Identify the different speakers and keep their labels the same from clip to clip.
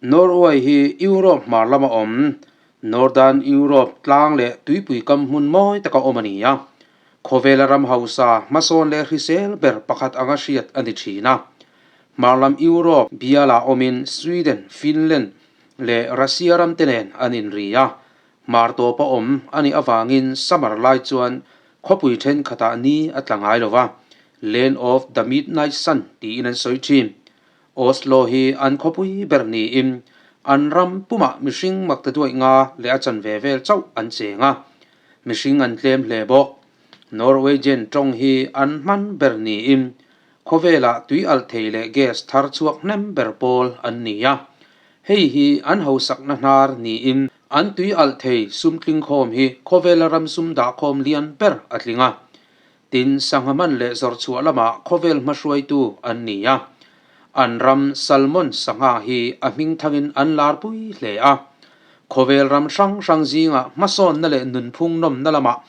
Speaker 1: Norway hi Europe hmar lama awm, Northern Europe tlang leh tuipui kam hmun mawi taka awm a ni a. Khawvela ram hausa hmasawn leh hrisel ber pakhat anga hriat a ni thin a. Hmar lam Europe bialah awmin Sweden, Finland leh Russia ram te nen an inri a. Hmar tawpa awm a nih avangin summer lai chuan khawpui thenkhatah ni a tla ngai lo va, Land of the Midnight Sun tiin an sawi thin. Oslo hi an khawpui ber niin an ram pumah mihring makta duaih nga leh a chanve vel chauh an cheng a, mihring an tlem hle bawk. Norwegian tawng hi an hman ber niin khawvelah tui alh thei leh gas thar chhuak hnem ber pawl an ni a. Hei hi an hausakna hnar niin an tui alh thei sum tlingkhawm hi khawvela ram sum dahkhawm lian ber a tling a. Tin, sangha man leh zawrhchhuah lamah khawvel hmahruaitu an ni a. An ram salmon sangha hi a hming thangin an larpui hle a. Khawvel ram hrang hrang zingah hmasawnna leh nunphung nawmna lamah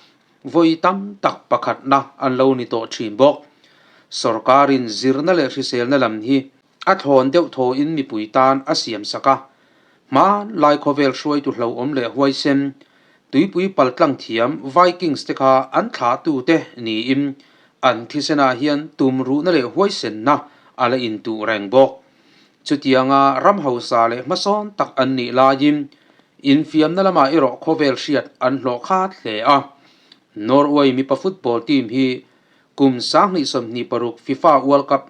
Speaker 1: vawi tam tak pakhatna an lo ni tawh thin bawk. Sorkarin zirna leh hriselna lam hi a thlawn deuh thawin mipui tan a siam sak a. Hmanlai khawvel hruaitu hlauhawm leh huaisen, tuipui paltlang thiam Vikings te kha an thlahtute niin an thisenah hian tumruhna leh huaisenna a la intuh reng bawk. Chutianga ram hausa leh hmasawn tak an nih laiin infiamna lamah erawh khawvel hriat an hlawh khat hle a. Norway mipa football team hi Kum 2026 FIFA World Cup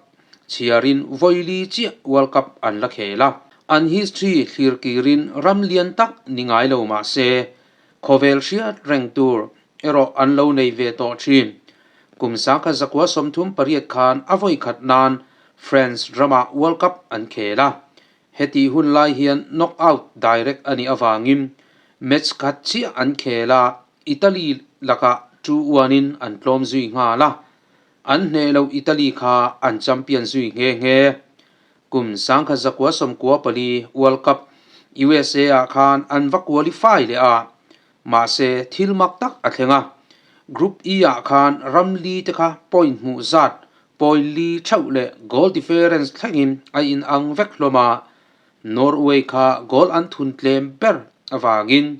Speaker 1: chhiarin vawi li chiah World Cup an la khel a. An history thlir kirin ram lian tak ni ngai lo mah se, khawvel hriat reng tur erawh an lo nei ve tawh thin. Kum 1938 khan a vawi khat nan France ramah World Cup an khel a. Hetih hun lai hian knockout direct a nih avangin match khat chiah an khel a, Italy lakah 2-1 in an tlawm zui nghal a, an hneh loh Italy kha an champion zui nghe nghe. Kum 1994 World Cup USA ah khan an va qualify leh a, mahse thil mak tak a thleng a, Group E ah khan ram li te kha point hmuh zat point li theuh leh goal difference thlengin a inang vek hlawm a, Norway kha goal an thun tlem ber avangin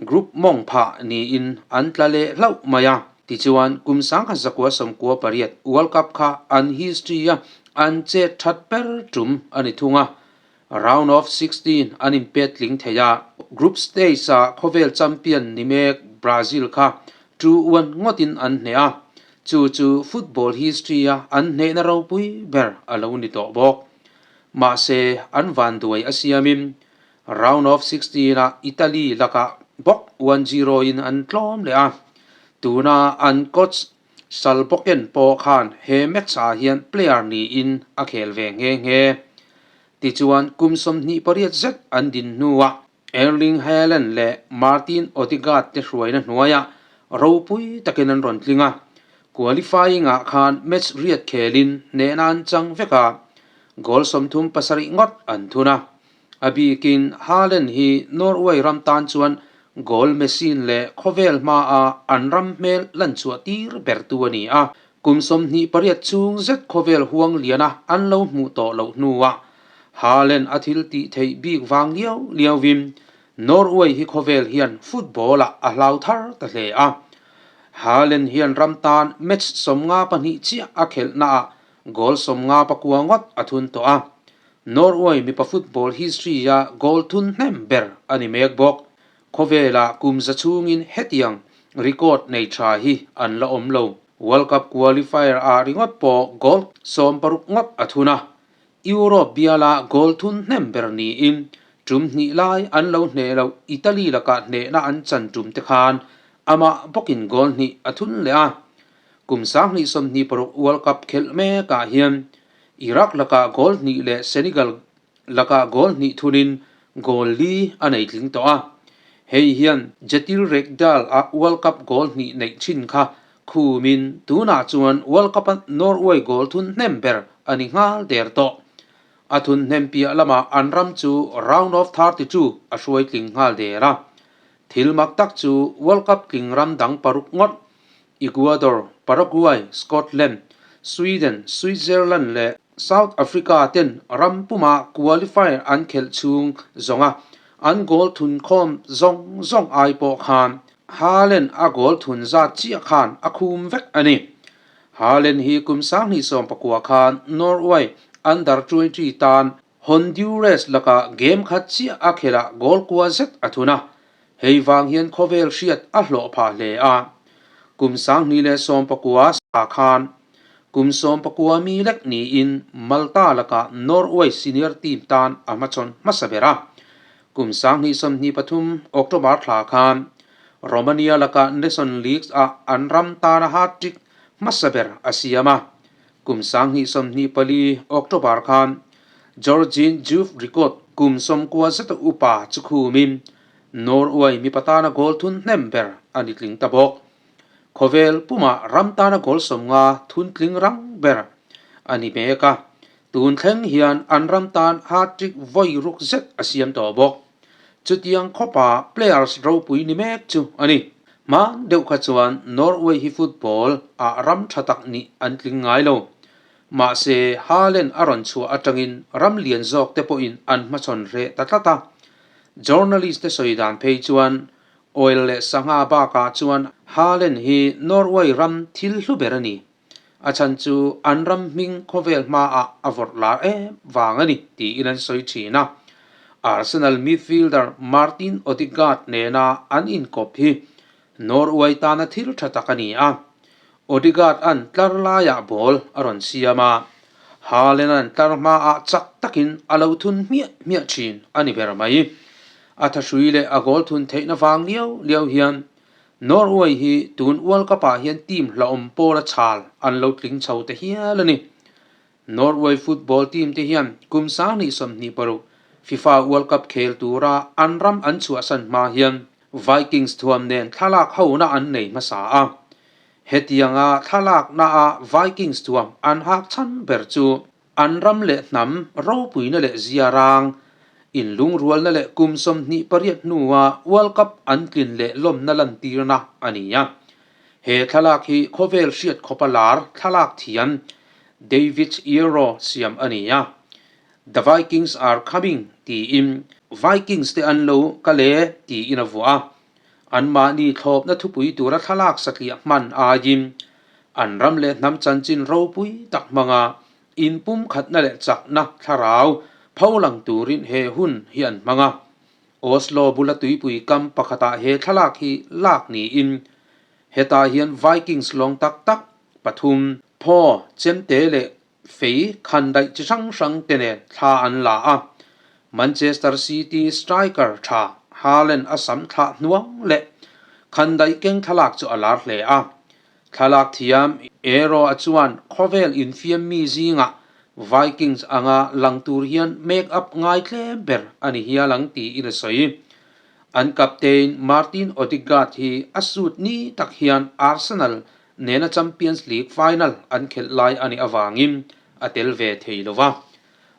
Speaker 1: Group mawng phah niin an tla leh hlauh mai a. Tichuan, kum 1998 World Cup kha an history-a an chet that ber tum a ni thung a. Round of 16 an inpet tling thei a, group stage-a khawvel champion ni mek Brazil kha 2-1 ngawtin an hneh a, chu chu football history-a an hnehna ropui ber a lo ni tawh bawk. Mahse, an vanduai a siamin Round of 16 ah Italy lakah bawk 1-0 in an tlawm leh a, tuna an coach Salboken pawh khan he match ah hian player niin a khel ve nghe nghe. Tichuan kum 28 zet an din hnuah Erling Haaland leh Martin Odegaard te hruaina hnuaiah ropui takin an rawn tling a, qualifying ah khan match riat khelin hnehna an chang vek a, goal 37 ngawt an thun a. A bikin Haaland hi Norway ram tan chuan goal machine leh khawvel hmaa an ram hmel lan chhuah tir bertu a ni a. Kum 28 chhung zet khawvel huang liana an lo hmuh tawh loh hnuah Haaland a thil tih theih bik vang liau liauin Norway hi khawvel hian football-ah a hlau thar ta hle a. Haaland hian ram tan match 52 chiah a khelhnaah goal 59 ngawt a thun tawh a. Norway mipa football history-a goal thun hnem ber a ni mek bawk. Khawvelah kum za chhungin hetiang record nei tha hi an la awm lo. World Cup qualifier ah ringawt pawh goal 60 ngawt a thun a. Europe biala goal thun hnem ber niin tum hnih lai an lo hneh loh Italy lakah hnehna an chan tum te khan amah bawkin goal hnih a thun leh a. Kum 2026 World Cup khelh mekah hian Iraq lakah goal hnih leh Senegal lakah goal hnih thunin goal li a nei tling tawh a. Hei hian Kjetil Rekdal a World Cup goal hnih neih thin kha khumin tunah chuan World Cup-a Norway goal thun hnem ber a ni nghal der tawh. A thun hnem piah lamah an ram chu round of 32 a hruai tling nghal der a. Thil mak tak chu World Cup tling ram dang paruk ngawt Ecuador, Paraguay, Scotland, Sweden, Switzerland leh South Africa ten ram puma qualifier an khelh chhung zawnga an goal thun khawm zawng zawng ai pawh khan Haaland a goal thun zat chiah khan a khum vek a ni. Haaland hi kum 2019 khan Norway Under 20 tan Honduras lakah game khat chiah a khelh goal kua zet a thun a, hei vang hian khawvel hriat a hlawh phah hle a. Kum 2019 sa khan kum 19 mi lek niin Malta lakah Norway senior team tan a hmachhawn hmasa ber a. Kum 2023 October thla khan Romania lakah Nations League ah an ram tana hat-trick hmasa ber a siam a. Kum 2024 October khan Georgine Diouf record kum 90 zeta upa chu khumin Norway mipa tana goal thun hnem ber a ni tling ta bawk. Khawvel pumah ram tana goal 50 thun tling rang ber a ni mek a, tun thleng hian an ram tan hat-trick vawi ruk zet a siam tawh bawk. Chutiang khawpa players ropui ni mek chu a ni. Hman deuh kha chuan Norway hi football ah ram tha tak nih an tling ngai lo. Mahse Haaland a rawn chhuah atangin ram lian zawk te pawhin an hmachhawn hreh ta tlat a. Journalist te sawi dan phei chuan oil leh sangha bakah chuan Haaland hi Norway ram thil hlu ber a ni. A chhan chu an ram hming khawvel hmaah a vawrh lar em vang a ni tiin an sawi thin a. Arsenal midfielder Martin Odegaard nena an inkawp hi Norway tana thil tha tak a ni a. Odegaard an tlar laiah ball a rawn siam a, Haaland an tlar hmaah chak takin a lo thun hmiah hmiah thin a ni ber mai. A thahrui leh a goal thun theihna vang liau liau hian Norway hi tun World Cup ah hian team hlauhawm pawl a chhal an lo tling chho ta hial a ni. Norway football team te hian kum 2026 FIFA World Cup khel tura an ram an chhuahsan hma hian Vikings thuam nen thlalak hona an nei hmasa a. Hetianga thlalak naa Vikings thuam an hak chhan ber chu An ram leh hnam ropuina leh zia rang, inlungrualna leh kum 28 hnua World Cup an tlin leh lawmna lantirna a ni a. He thlalak hi khawvel hriat khawpa lar thlalak thiam David Eero siam a ni a. The Vikings are coming tiin Vikings te an lo kal e tiin a vuah a. Anmahni thlawpna thupui tura thlalak satliah hman aiin an ram leh hnam chanchin ropui tak hmanga inpumkhatna leh chakna thlarau pholang turin he hun hi an hmang a. Oslo bula tuipui kam pakhatah he thlalak hi lak niin hetah hian Vikings lawng tak tak pathum, phaw, chemte leh fei khandaih chi hrang hrang te nen thla an la a, Manchester City striker tha Haaland a sam thlah hnuang leh khandaih keng thlalak chu a lar hle a. Thlalak thiam Eero a chuan khawvel infiam mi zingah Vikings anga lang tur hian make up ngai tlem ber a ni hial ang tiin a sawi. An captain Martin Odegaard hi a suit ni tak hian Arsenal nena Champions League final an khelh lai a nih avangin a tel ve thei lo va.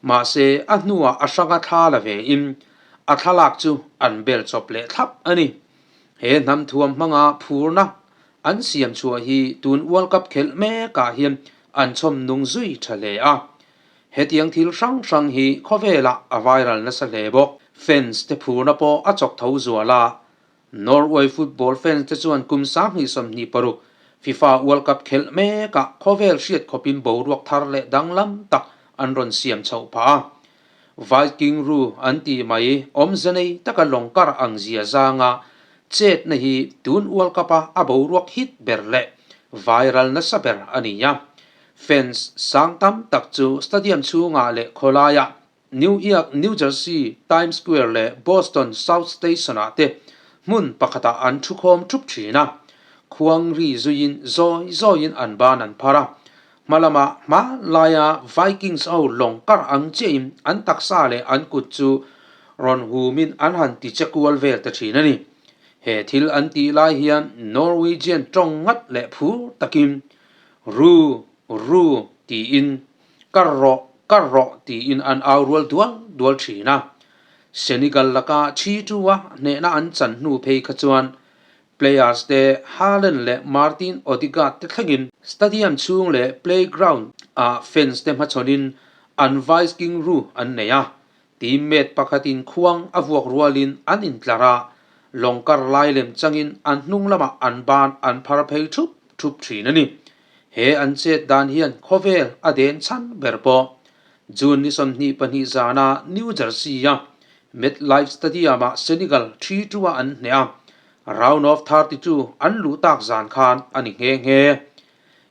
Speaker 1: Mahse, a hnuah a hranga thla la vein a thlalak chu an bel chawp leh thlap a ni. He hnam thuam hmanga phurna an siam chhuah hi tun World Cup khelh mekah hian an chhawm nung zui tha hle a. Hetiang thil hrang hrang hi khawvelah a viral nasa hle bawk. Fans te phurna pawh a chawk tho zual a, Norway football fans te chuan kum 2026 FIFA World Cup khelh mekah khawvel hriat khawpin boruak thar leh danglam tak an rawn siam chhoh phah a. Viking ru an tih mai awmze nei taka lawng kar ang zia zanga chetna hi tun World Cup-a a boruak hit ber leh viral nasa ber a ni a. Fans sang tam tak chu stadium chhungah leh khawlaiah New York, New Jersey, Times Square leh Boston South Station-ah te hmun pakhatah an thukhawm thup thin a. Khuang ri zuiin zawi zawiin an ban an phar a. Hma lamah hma laia Vikings ho lawng kar ang chiahin an taksa leh an kut chu rawn humin an han ti che kual vel ta thin a ni. He thil an tih lai hian Norwegian tawng ngat leh phur takin Ru, ru tiin Kar rawh, kar rawh tiin an au rual dual dual thin a. Senegal laka thi tua hnehna an chan hnu phei kha chuan Players te Haaland leh Martin Odegaard te thlengin stadium chhung leh playground ah fans te hmachhawnin an Viking ru an nei a, teammate pakhatin khuang a vuak rualin an intlar a, lawng kar lai lem changin an hnung lamah an ban an phar phei thup thup thin a ni. He an chet dan hian khawvel a den chhan ber pawh June ni 22 zana New Jersey-a MetLife Stadium-ah Senegal 3-2 a an hneh a, round of 32 an luh tak zan khan a ni nghe nghe.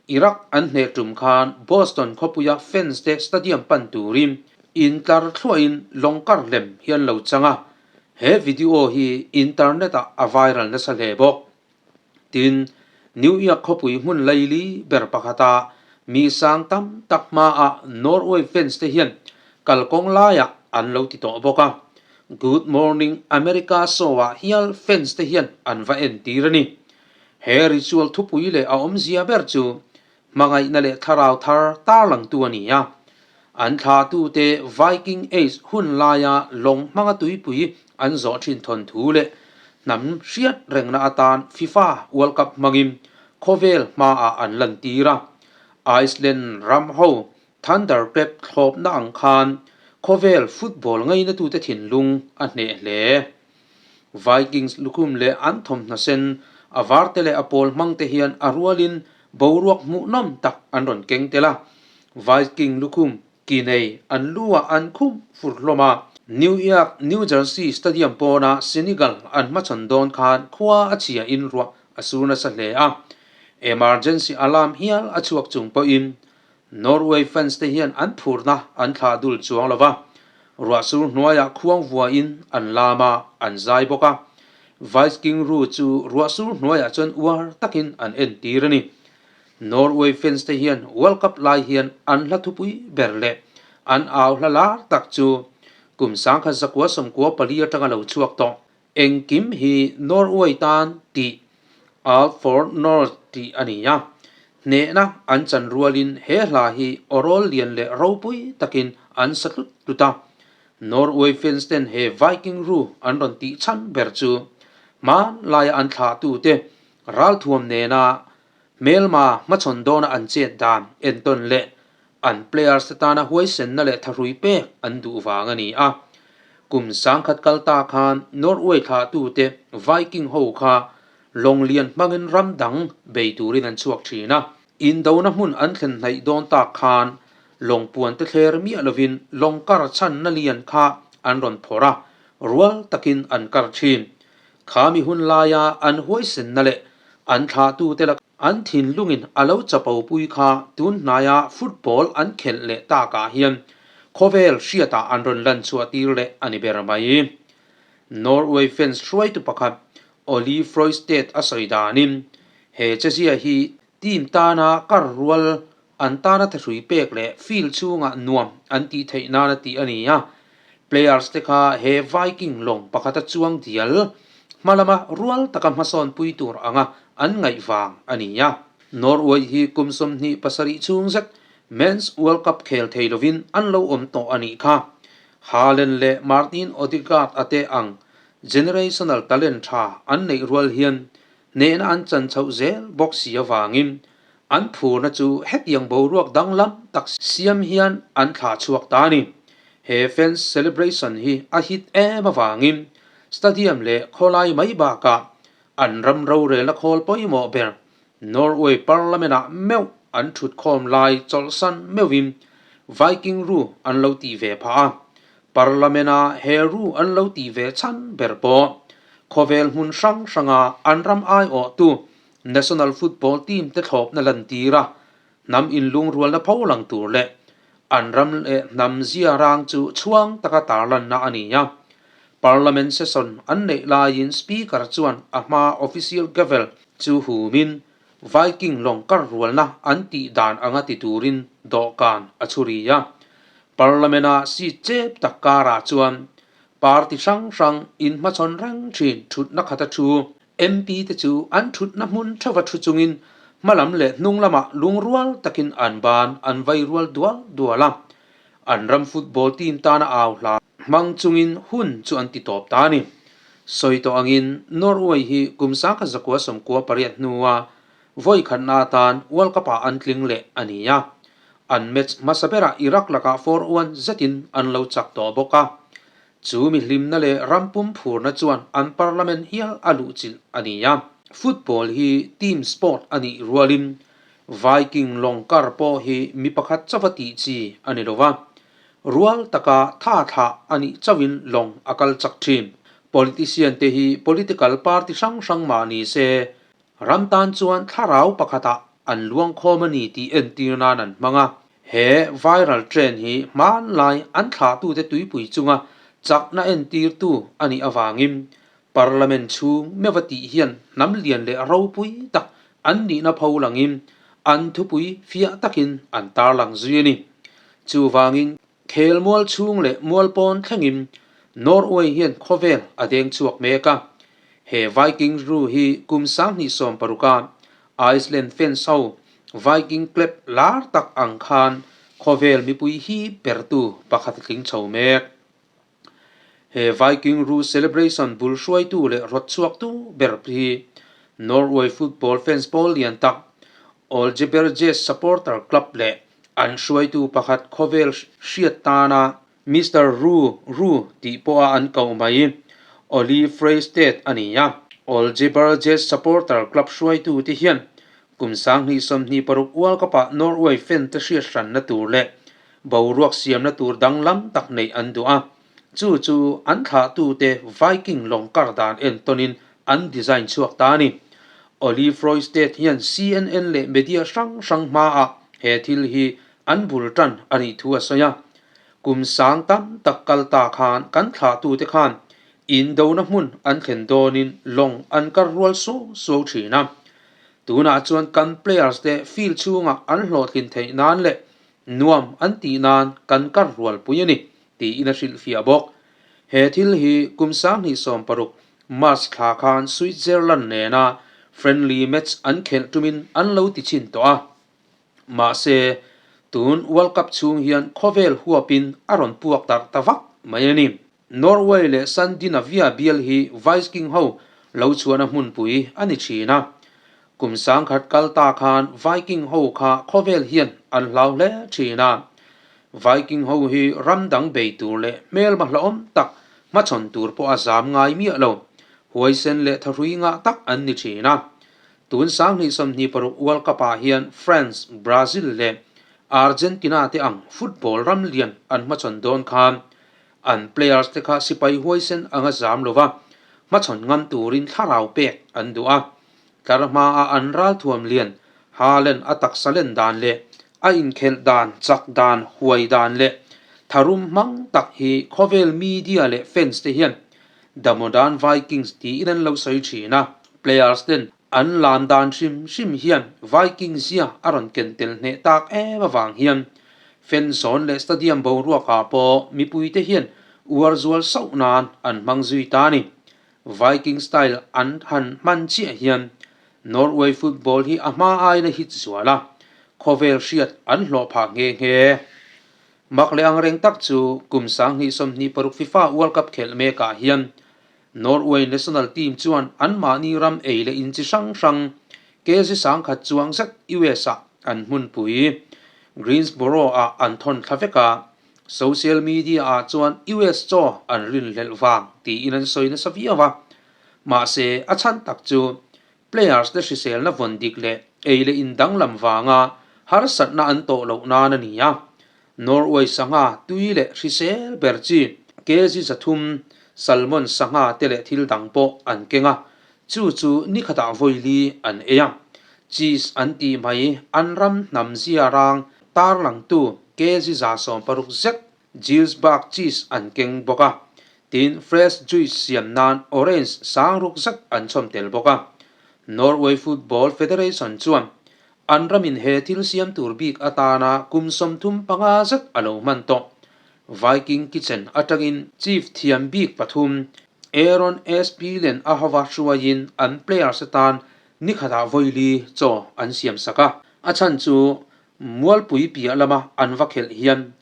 Speaker 1: Iraq an hneh tum khan Boston khawpuia fans te stadium pan turin intlar thluahin lawng kar lem hi an lo chang a, he video hi internet-ah a viral nasa hle bawk. Tin, New York khawpui hmun laili ber pakhata mi sang tam tak hmaah Norway fans te hian kalkawng laiah an lo ti tawh bawk a. Good Morning America show-ah hial fans te hian an va entir a ni. He ritual thupui leh a awmzia ber chu hmangaihna leh thlarau thar tarlangtu a ni a. An thlahtute Viking Age hun laia lawng hmanga tuipui an zawh thin thawnthu leh hnam hriat rengna atan FIFA World Cup hmangin khawvel hmaah an lantir a. Iceland ram ho Thunderclap thlawpna ang khan khawvel football ngainatute thinlung a hneh hle. Vikings lukhum leh an thawmhnaw sen, a varte leh a pawl hmang te hian a rualin boruak hmuhnawm tak an rawn keng tel a. Viking lukhum ki nei an lu ah an khum fur hlawm a. New York, New Jersey Stadium pawna Senegal an hmachhawn dawn khan khua a chhia in ruah a sur nasa hle a. Emergency alarm hial a chhuak chung pawhin Norway fans te hian an phurna an thlah dul chuang lo va, ruahsur hnuaiah khuang vuain an lam a, an zai bawk a. Viking ru chu ruahsur hnuaiah chuan uar takin an entir a ni. Norway fans te hian World Cup lai hian an hla thupui ber leh an au hla lar tak chu kum 1994 atanga lo chhuak tawh Engkim hi Norway tan tih Alt for North tih a ni a, hnehna an chan rualin he hla hi awrawl lian leh ropui takin an sa tlut tlut a. Norway fans ten he Viking ru an rawn tih chhan ber chu hmanlaia an thlahtute ralthuam nena hmelma hmachhawn dawna an chet dan entawn leh An players te tana huaisenna leh thahrui pek an duh vang a ni a. Kum 10,000 kal ta khan Norway thlahtute Viking ho kha lawng lian hmangin ram dang bei turin an chhuak thin a. Indona hmun an thlen hnaih dawn tak khan lawng puan te thler miah lovin lawng kar chhanna lian kha an rawn phawrh a, rual takin an kar thin. Kha mi hun laia an huaisenna leh an thlahtute la An thinlungin a lo chapopui kha tun hnaia football an khelh leh takah hian khawvel hriatah an rawn lan chhuah tir leh a ni ber mai. Norway fans hruaitu pakhat Ole Frøystad a sawi danin he chezia hi team tana kar rual an tana thahrui pek leh field chhungah nuam an tih theih nana tih a ni a. Players te kha he Viking lawng pakhata chuang dial hma lama rual taka hmasawn pui tur anga an ngaih vang a ni a. Norway hi kum 27 chhung zet Men's World Cup khel thei lovin an lo awm tawh a nih kha. Haaland leh Martin Odegaard a te ang generational talent tha an neih rual hian hnehna an chan chhoh zel bawk si avangin an phurna chu hetiang boruak danglam tak siam hian an thlah chhuak ta a ni. He fans celebration hi a hit em avangin stadium leh khawlai mai bakah an ram rorelna khawl pawimawh ber Norway Parliament-ah meuh an thutkhawm lai chawlhsan meuhin Viking ru an lo tih ve phah a. Parliament-a he ru an lo tih ve chhan ber pawh khawvel hmun hrang hranga an ram aiawhtu National Football Team te thlawpna lantir a, hnam inlungrualna pho lang tur leh an ram leh hnam zia rang chu chhuang taka tarlanna a ni a. Parliament session an neih laiin Speaker chuan a hma official gavel chu humin Viking lawng kar rualna an tih dan anga ti turin dawhkan a chhuri a. Parliament-a seat chep tak karah chuan party hrang hrang inhmachhawn reng thin thutna khata thu MP te chu an thutna hmun theuha thu chungin hmalam leh hnung lamah lungrual takin an ban an vai rual dual dual a, an ram football team tana au hla hmang chungin hun chu an ti tawp ta a ni. Sawi tawh angin Norway hi kum 1998 hnua vawi khatna atan World Cup-ah an tling leh a ni a. An match hmasa berah Iraq lakah 4-1 zetin an lo chak tawh bawk a. Chu mi hlimna leh ram pum phurna chuan an parliament hial a luhchilh a ni a. Football hi team sport a nih rualin Viking lawng kar pawh hi mi pakhat chauha tih chi a ni lo va. Rual taka tha thlah a nih chauhin lawng a kal chak thin. Politician te hi political party hrang hrang mah ni se, Ram tan chuan thlarau pakhatah an luangkhawm a ni tih entir nan an hmang a. He viral trend hi hmanlai an thlahtute tuipui chunga chakna entirtu a nih avangin Parliament chhung meuha tih hian hnam lian leh ropui tak an nihna pho langin an thupui fiah takin an tarlang zui a ni. Chuvangin khel mual chhung leh mual pawn thlengin Norway hian khawvel a deng chhuak mek a. He Viking ru hi kum 2016 a Iceland fans ho Viking club lar tak ang khan khawvel mipui hi pertu pakhat a tling chho mek. He Viking ru celebration bul hruaitu leh rawt chhuaktu ber hi Norway football fans pawl lian tak Oljeberges Supporter Club leh an hruaitu pakhat khawvel hriat tana Mister Ru Ru tih pawha an koh mai Oli Frey State a ni a. Oljeberges Supporter Club hruaitute hian kum 2026 World Cup-ah Norway fan-te hriat hranna tur leh boruak siamna tur danglam tak neih an duh a. Chu chu an thlahtute Viking lawng kar dan entawnin an design chhuak ta a ni. Oli Frey State hian CNN leh media hrang hrang hmaah he thil hi an bul tan a nih thu a sawi a. Kum sang tam tak kal ta khan kan thlahtute khan indona hmun an thlen dawnin lawng an kar rual suau suau thin a. Tunah chuan kan players te field chhungah an hlawhtlin theih nan leh nuam an tih nan kan kar rual pui a ni, tiin a hrilhfiah bawk. He thil hi kum 2016 March thla khan Switzerland nena friendly match an khelh tumin an lo ti chhin tawh a. Mahse, tun World Cup chhung hian khawvel huapin a rawn puak darh ta vak mai a ni. Norway leh Scandinavia bial hi Viking ho lo chhuahna hmunpui a ni thin a. Kum 10,000 kal ta khan Viking ho kha khawvel hian an hlau hle thin a. Viking ho hi ram dang bei tur leh hmelma hlauhawm tak hmachhawn tur pawh a zam ngai miah lo. Huaisen leh thahrui ngah tak an ni thin a. Tun 2026 World Cup-ah hian France, Brazil leh Argentina te ang football ram lian an hmachhawn dawn khan an players te kha sipai huaisen anga zam lova hmachhawn ngam turin thlarau pek an duh a. Tlar hmaa an ralthuam lian Haaland a taksa len dan leh a inkhelh dan, chak dan, huai dan leh tharum hmang tak hi khawvel media leh fans te hian The Modern Vikings tiin an lo sawi thin a, players ten an lan dan hrim hrim hian Viking zia a rawn ken tel hneh tak em avang hian fan zone leh stadium boruakah pawh mipuite hian uar zual sauh nan an hmang zui ta a ni. Viking style an han hman chiah hian Norway football hi a hma aiin a hit zual a, khawvel hriat an hlawh phah nghe nghe. Mak leh angreng tak chu kum 2026 FIFA World Cup khelh mekah hian Norway national team chuan anmahni ram ei leh in chi hrang hrang kg 10,000 chuang zet US-ah an hmunpui Greensboro-ah an thawn thla vek a, social media-ah chuan US chaw an rinhlelh vang tiin an sawi nasa viau a. Mahse, a chhan tak chu Players te hriselna vawn dik leh ei leh in danglam vanga harsatna an tawh loh nan a ni a. Norway sangha tui leh hrisel ber chi kg 300, salmon sangha te leh thil dang pawh an keng a, chu chu ni khatah vawili an ei a. Cheese an tih mai an ram hnam zia rang tarlangtu kg 160 zet Gilsburg cheese an keng bawk a, tin fresh juice siam nan orange sang ruk zat an chhawm tel bawk a. Norway Football Federation chuan an ramin he thil siam tur bik atana kum 35 zat a lo hman tawh. Viking Kitchen atangin chief thiam bik pathum Aaron Espilen a hova hruaiin an players atan ni khatah vawili chaw an siam sak a. A chhan chu Mualpui piah lama an va khelh hian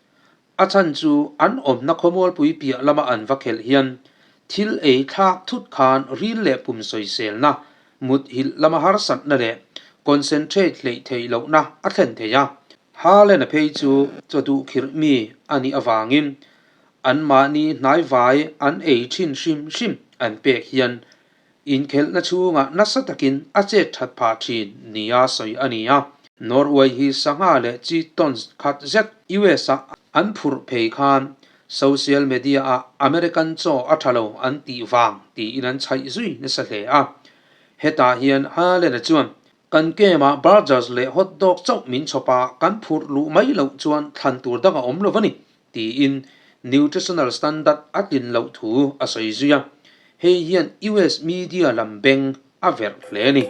Speaker 1: a chhan chu an awmna khawmualpui piah lama an va khelh hian Thil ei thlak thut khan ril leh pum sawiselna, mut hilh lama harsatna leh concentrate hleih theih lohna a thlen thei a. Haaland-a phei chu chaw duh khirh mi a nih avangin anmahni hnaivai an ei thin hrim hrim an pek hian Inkhelhna chhungah nasa takin a chet that phah thin nia sawi a ni a. Norway hi sangha leh chi tons khat zet US-a an phurh phei khan social media-ah American chaw a tha lo an tih vang tiin an chhaih zui nasa hle a. Hetah hian Haaland-a chuan, Kan game-ah burgers leh hot dog chauh min chhawp a, kan phurh luh mai loh chuan thlan tur dang a awm lo a ni, tiin nutritional standard a tlin loh thu a sawi zui a, hei hian US media lam beng a verh hle a ni.